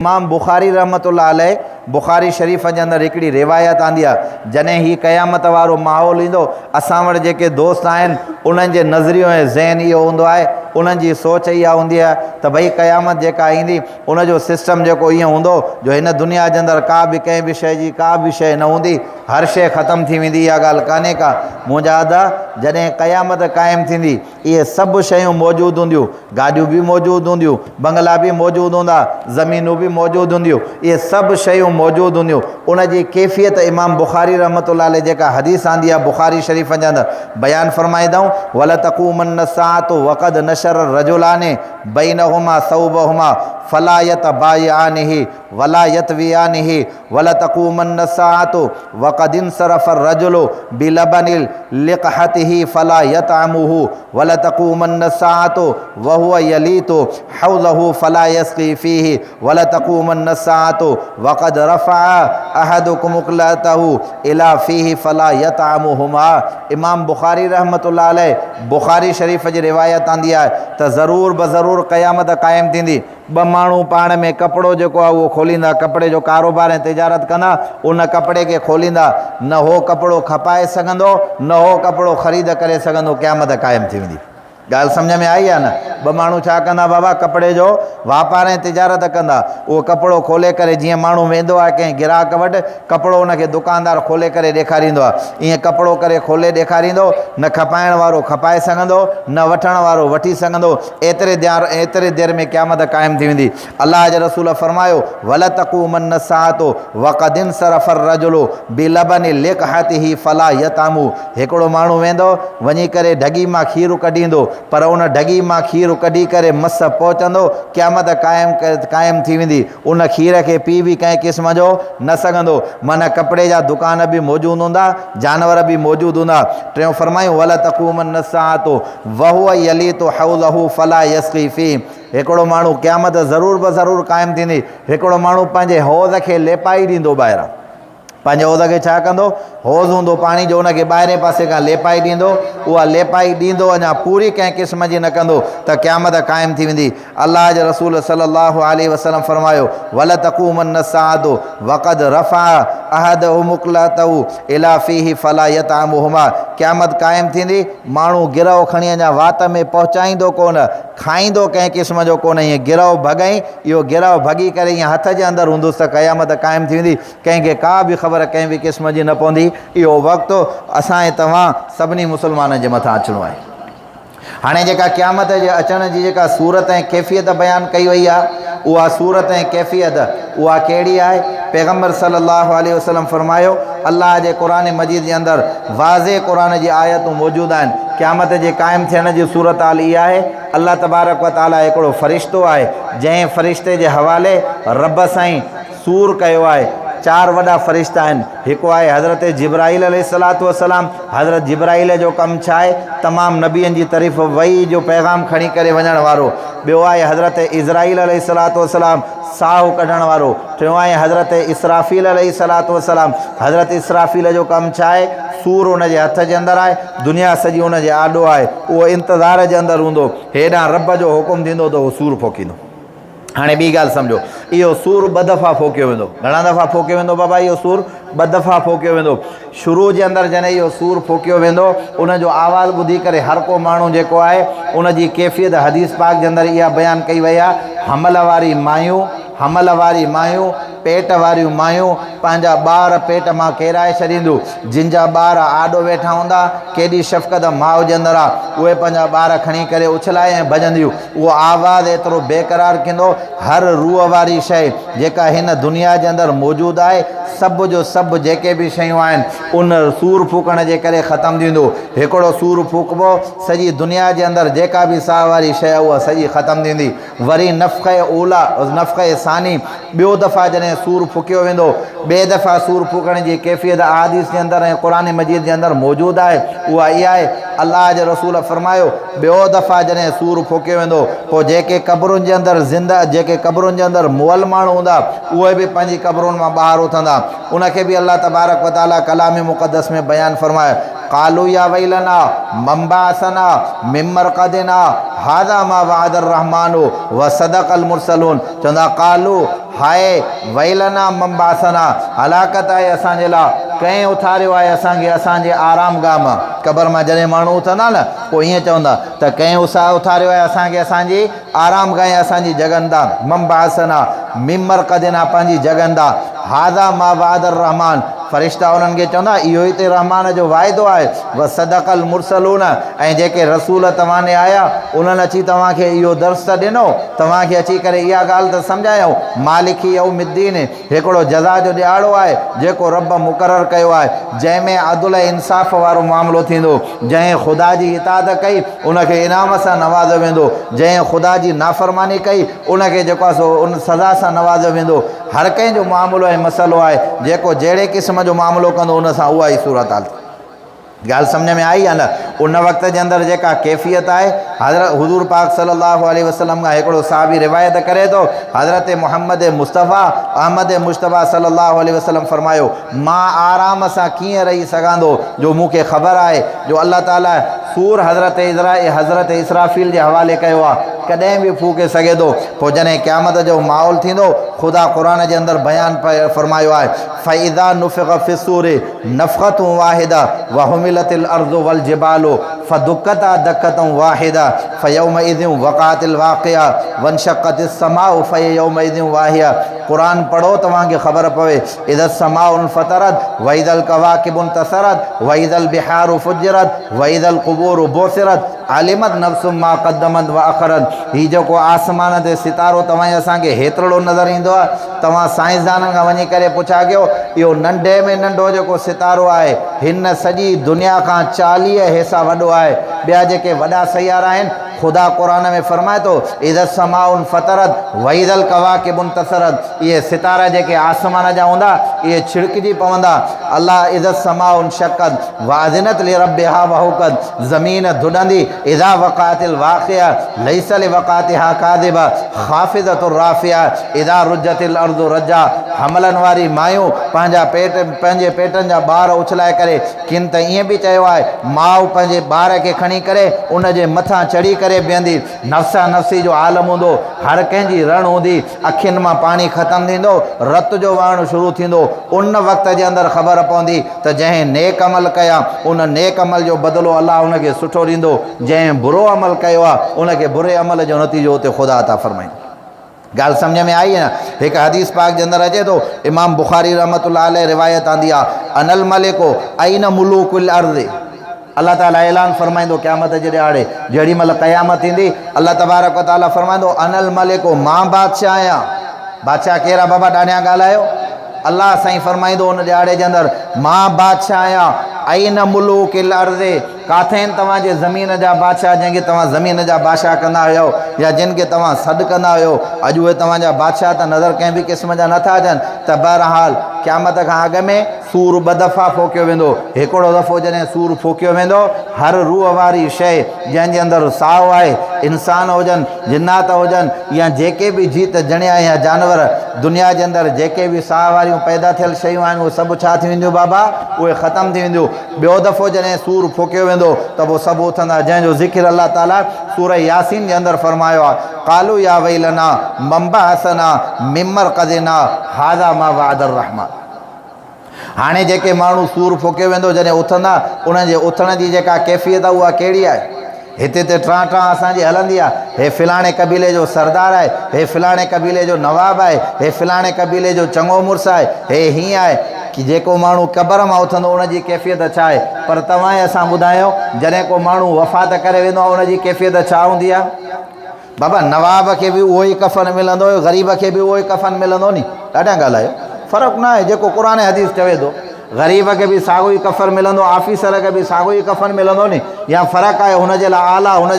امام بخاري رحمة الله عليه بخاري شريف جي اندر هڪڙي روايت آندي آهي، جڏهن هي قيامت وارو ماحول ايندو، اسان وٽ جيڪي دوست آهن انهن جي نظريو ۽ ذهن اهو هوندو آهي، انهن جي سوچ اها هوندي آهي ته ڀئي قيامت جيڪا ايندي ان جو سسٽم جيڪو ائين هوندو جو هن دنيا جي اندر ڪا به ڪنهن به شيء جي ڪا به شيء نه هوندي، هر شيء ختم ٿي ويندي، اها ڳالهه ڪانهي ڪا. منهنجا ادا! جڏهن قيامت قائم ٿيندي، اهي سڀ شيون موجود هونديون، گاڏيون به موجود هونديون، بنگلا به موجود هوندا، زمينون به موجود هونديون، اهي سڀ شيون موجود هونديون، ان جي ڪيفيت امام بخاري رحمة الله عليه جيڪا حديث آندي آهي بخاري شريف جي اندر بيان فرمائيندائون، ولتقومن الساعة وقد نشر الرجلان بينهما ثوبهما فلا يتبايعانه ولا يطويانه ولتقومن الساعة وقد انصرف الرجل بلبن لقحته فلا يطعمه ولتقومن الساعة وهو يليت حوضه فلا يسقي فيه ولتقومن الساعة وقد رفع احدكم اقلته الي فيه فلا يطعمهما امام بخاري رحمة الله عليه بخاري شريف جي روايت آندي آهي ته ضرور بضرور قيامت قائم ٿيندي ٻه ماڻهو پاڻ ۾ ڪپڙو جيڪو آهي اهو کوليندا، ڪپڙي جو ڪاروبار ۽ تجارت ڪندا، ان ڪپڙي کي کوليندا، نه هو ڪپڙو کپائي سگهندو، نه هو ڪپڙو خريد ڪري سگهندو، قيامت قائم ٿي ويندي. ڳالهه سمجهه ۾ آئي يا نه؟ ٻه ماڻهو ڇا ڪندا بابا، ڪپڙي جو واپار ۽ تجارت ڪندا، اهو ڪپڙو کولي ڪري جيئن ماڻهو ويندو آهي ڪنهن گراهڪ وٽ، ڪپڙو ان کي دڪاندار کولي ڪري ڏيکاريندو آهي، ائين ڪپڙو ڪري کولي ڏيکاريندو، نه کپائڻ وارو کپائي سگهندو، نه وٺڻ وارو وٺي سگهندو، ايتري ديار ايتري دير ۾ قيامت قائم ٿي ويندي. الله جي رسول فرمايو، ولتقومن الساعة وقد انصرف الرجل بلبن لقحته فلا يطعمه هڪڙو ماڻهو ويندو، وڃي ڪري ڍڳي مان کير ڪڍيندو، پر ان ڍڳي مان کير ڪڍي ڪري مس پهچندو، قيامت قائم قائم ٿي ويندي. ان کير کي پي به ڪنهن قسم جو نه سگهندو. معنيٰ ڪپڙي جا دڪان به موجود هوندا، جانور به موجود هوندا. ٽيون فرمايون، ولتقومن الساعة وهو يليط حوضه فلا يسقي فيه هڪڙو ماڻهو قيامت ضرور بضرور قائم ٿيندي، هڪڙو ماڻهو پنهنجي حوض کي ليپائي ڏيندو ٻاهران. پنهنجي حوض کي ڇا ڪندو؟ حوض هوندو پاڻي جو ان کي ٻاهرين پاسي کان ليپائي ڏيندو، اها ليپائي ڏيندو اڃا پوري ڪنهن قسم جي نه ڪندو ته قيامت قائم ٿي ويندي. الله جي رسول صلي الله عليه وسلم فرمايو، ولتقومن الساعة وقد رفع احدهم مقلته الي فيه فلا يطعمهما قيامت قائم ٿيندي، ماڻهو گرهه کڻي اڃا وات ۾ پهچائيندو ڪونه، کائيندو ڪنهن قسم جو ڪونه، ائين گرهه ڀڳائين، اهو گرهه ڀڳي ڪري ائين هٿ جي اندر هوندس ته قيامت قائم ٿي ويندي. ڪنهن کي ڪا به خبر ڪنهن به قسم جي نه پوندي، اهو وقت اسان ۽ توهان سڀني مسلمانن جي مٿان اچڻو آهي. هاڻي جيڪا قيامت جي اچڻ جي جيڪا صورت ۽ ڪيفيت بيان ڪئي وئي آهي، اها صورت ۽ ڪيفيت اها ڪهڙي آهي؟ پيغمبر صلي الله عليه وسلم فرمايو، الله جي قرآن مجيد جي اندر واضح قرآن جي آيتون موجود آهن، قيامت جي قائم ٿيڻ جي صورتحال اها آهي، الله تبارڪ وتعاليٰ هڪڙو فرشتو آهي، جنهن فرشتي جي حوالي رب سائين سور ڪيو آهي. چار وڏا فرشتا آهن. هڪ آهي حضرت جبرائيل عليه الصلوة والسلام، حضرت جبرائيل جو ڪم ڇا آهي؟ تمام نبين جي طرف وحي جو پيغام کڻي ڪري وڃڻ وارو. ٻيو آهي حضرت عزرائيل عليه الصلوة والسلام، ساهه ڪڍڻ وارو. ٽيون آهي حضرت اسرافيل عليه الصلوة والسلام، حضرت اسرافيل جو ڪم ڇا آهي؟ سور ان جي هٿ جي اندر آهي، دنيا سڄي ان جي آڏو آهي، اهو انتظار جي اندر هوندو، هيڏانهن رب جو حڪم ٿيندو ته اهو سور ڦوڪيندو. هاڻي ٻي ڳالهه سمجهو، اهو سور ٻه دفعا ڦوڪيو ويندو. گهڻا دفعا ڦوڪيو ويندو بابا اهو سور؟ ٻه دفعا ڦوڪيو ويندو. شروع جي اندر جڏهن اهو سور ڦوڪيو ويندو، ان جو آواز ٻڌي ڪري هر ڪو ماڻهو جيڪو آهي، ان جي ڪيفيت حديث پاڪ جي اندر اها بيان ڪئي وئي آهي، حمل واري مايون، حمل واري مايون، پيٽ واريون مايون پنهنجا ٻار پيٽ مان ڪيرائي ڇڏينديون. جن جا ٻار آڏو ويٺا هوندا، ڪيڏي شفقت ماء جي اندر آ، اهي پنهنجا ٻار کڻي ڪري اڇلائي ۽ ڀڄنديون. اهو آواز ايترو بيقرار ڪندو، هر روح واري شيء جيڪا هن دنيا جي اندر موجود آهي، سڀ جو سڀ جيڪي به شيون آهن، ان سور ڦوڪڻ جي ڪري ختم ٿيندو. هڪڙو سور ڦوڪبو، سڄي دنيا جي اندر جيڪا به ساهه واري شيء آهي، اها سڄي ختم ٿيندي. وري نفخه اوليٰ، نفخه ثاني، ٻيو دفعا جڏهن سور ڦوڪيو ويندو، ٻئي دفعا سور ڦوڪڻ جي ڪيفيت احاديث جي اندر ۽ قرآن مجيد جي اندر موجود آهي، اها اها آهي، الله جي رسول فرمايو، ٻيو دفعا جڏهن سور ڦوڪيو ويندو، پوء جيڪي قبرن جي اندر زنده، جيڪي قبرن جي اندر مئل ماڻهو هوندا، اهي به پنهنجي قبرن مان ٻاهر اٿندا. ان کي به الله تبارڪ و تعاليٰ ڪلام مقدس ۾ بيان فرمايو، قالوا يا ويلنا من بعثنا من مرقدنا هذا ما وعد الرحمٰن وصدق المرسلون چوندا قالوا هاء ويلنا من بعثنا هلاڪت آهي اسان جي لاء ڪنهن اٿاريو آهي اسان کي اسان جي آرام گاهه مان قبر مان جڏهن ماڻهو اٿندا نه پوء ائين چوندا ته ڪنهن اٿاريو آهي اسان کي اسان جي آرام گاهه ۽ اسان جي جڳهن تان من بعثنا من مرقدنا پنهنجي جڳهن تان هذا ما وعد الرحمٰن فرشتا انهن کي چوندا اهو ئي ته رحمان جو وعدو آهي وصدق المرسلون ۽ جيڪي رسول توهان ڏي آيا انهن اچي توهان کي اهو درس ته ڏنو توهان کي اچي ڪري اها ڳالهه ته سمجهايائون مالڪ يوم الدين هڪڙو جزا جو ڏهاڙو آهي، جيڪو رب مقرر ڪيو آهي، جنهن ۾ عدل ۽ انصاف وارو معاملو ٿيندو. جنهن خدا جي اطاعت ڪئي، ان کي انعام سان نوازيو ويندو. جنهن خدا جي نافرماني ڪئي، ان کي جيڪو آهي سو ان سزا سان نوازيو ويندو. هر ڪنهن جو معاملو ۽ مسئلو آهي، جيڪو جهڙي قسم جو معاملو ڪندو، ان سان اها ئي صورتحال ٿيندي. ڳالهه سمجهه ۾ آئي يا نه؟ ان وقت جي اندر جيڪا ڪيفيت آهي، حضرت حضور پاڪ صلي الله عليه وسلم کان هڪڙو صحابي روايت ڪري ٿو، حضرت محمد مصطفيٰ احمد مجتبيٰ صلي الله عليه وسلم فرمايو، مان آرام سان ڪيئن رهي سگهان ٿو جو مون کي خبر آهي جو الله تعاليٰ صور حضرت حضرت اسرافيل جي حوالي ڪيو آهي، ڪڏهن به ڦوڪي سگهي ٿو. پوء جڏهن قيامت جو ماحول ٿيندو، خدا قرآن جي اندر بيان فرمايو آهي، فاذا نفخ في الصور نفخة واحدة وحملت الارض والجبال فدڪتا دڪة واحدة فيومئذ وقعت الواقعة وانشقت السماء فهي يومئذ واهية قرآن پڙهو توهان کي خبر پوي اذا السماء انفطرت واذا الڪواڪب انتثرت واذا البحار فجرت واذا القبور بعثرت علمت نفس ما قدمت واخرت هي جيڪو آسمان تي ستارو توهان ۽ اسان کي هيترڙو نظر ايندو آهي توهان سائنسدانن کان وڃي ڪري پڇا ڪيو اهو ننڍي ۾ ننڍو جيڪو ستارو آهي هن سڄي دنيا کان 40 حصا وڏو آهي ٻيا جيڪي وڏا سيارا آهن خدا قرآن ۾ فرمائي ٿو اذا السماء انفطرت واذا الڪواڪب انتثرت اهي ستارا جيڪي آسمان جا هوندا اهي ڇڙڪجي پوندا الله اذا السماء انشقت واذنت لربها وحقت زمين ڌڏندي، اذا وقعت الواقعه ليس لوقعتها ڪاذبه خافضة رافعه اذا رجت الارض رجا حملن واري مايون پنهنجا پيٽ پنهنجي پيٽن جا ٻار اڇلائي ڪري ڪن ته ائين به چيو آهي ماء پنهنجي ٻار کي کڻي ڪري ان جي مٿان چڙهي ڪري بيهندي نفسا نفسي جو عالم هوندو، هر ڪنهن جي رڙ هوندي، اکين مان پاڻي ختم ٿيندو، رت جو وهڻ شروع ٿيندو، ان وقت جي اندر خبر پوندي ته جنهن نيڪ عمل ڪيا، ان نيڪ عمل جو بدلو الله ان کي سٺو ڏيندو، جنهن برو عمل ڪيو آهي، ان کي بري عمل جو نتيجو اتي خدا عطا فرمائيندو. ڳالهه سمجهه ۾ آئي نه؟ هڪ حديث پاڪ جي اندر اچي ٿو، امام بخاري رحمة الله عليه روايت آندي آهي، انا الملڪ اين ملوڪ الارض. الله تعاليٰ اعلان فرمائيندو قيامت جي ڏهاڙي جهڙي مهل قيامت ٿيندي الله تبارڪ و تعاليٰ فرمائيندو انا الملڪ مان بادشاهه آهيان بادشاهه ڪير آهي بابا ڏاڍيان ڳالهايو الله سائين فرمائيندو ان ڏهاڙي جي اندر مان بادشاهه آهيان اين ملوڪ الارض ڪاٿي آهن توهان جي زمين جا بادشاهه جنهن کي توهان زمين جا بادشاهه ڪندا هيو يا جن کي توهان سڏ ڪندا هيو اڄ اهي توهان جا بادشاهه ته نظر ڪنهن به قسم جا نٿا اچن ته بهرحال قيامت کان اڳ ۾ صور ٻه دفعا ڦوڪيو ويندو. هڪڙو دفعو جڏهن صور ڦوڪيو ويندو، هر روح واري شيء جنهن جي اندر ساهه آهي، انسان هجن، جنات هجن يا جيڪي به جيت جڻيا يا جانور، دنيا جي اندر جيڪي به ساهه واريون پيدا ٿيل شيون آهن اهي سڀ ڇا ٿي وينديون بابا؟ اهي ختم ٿي وينديون. ٻيو دفعو جڏهن صور ڦوڪيو ويندو ته پوء سڀ اٿندا، جنهن جو ذڪر الله تعاليٰ سورة ياسين جي اندر فرمايو آهي، قالوا يا ويلنا من بعثنا من مرقدنا هذا ما وعد الرحمن. هاڻي جيڪي ماڻهو سور ڦوڪيو ويندو جڏهن اٿندا انهن جي اٿڻ جي جيڪا ڪيفيت آهي اها ڪهڙي آهي؟ هتي ته ٽان ٽان اسان جي هلندي آهي، هي فلاڻي قبيلي جو سردار آهي، هي فلاڻي قبيلي جو نواب آهي، هي فلاڻي قبيلي جو چڱو مڙس آهي، هي هيئن آهي. جيڪو ماڻهو قبر مان اٿندو ان جي ڪيفيت ڇا آهي؟ پر توهان ۽ اسان ٻڌايو جڏهن ڪو ماڻهو وفات ڪري ويندو آهي ان جي ڪيفيت ڇا هوندي آهي؟ بابا نواب کي به اهو ئي ڪفن ملندو غريب کي به اهو ئي ڪفن ملندو ني ڏاڍا ڳالهايو فرق نه آهي جيڪو قرآن حديث چوي ٿو غريب کي به ساڳو ئي ڪفن ملندو آفيسر کي به ساڳو ئي ڪفن ملندو ني يا فرق آهي هن جي لاء اعليٰ هن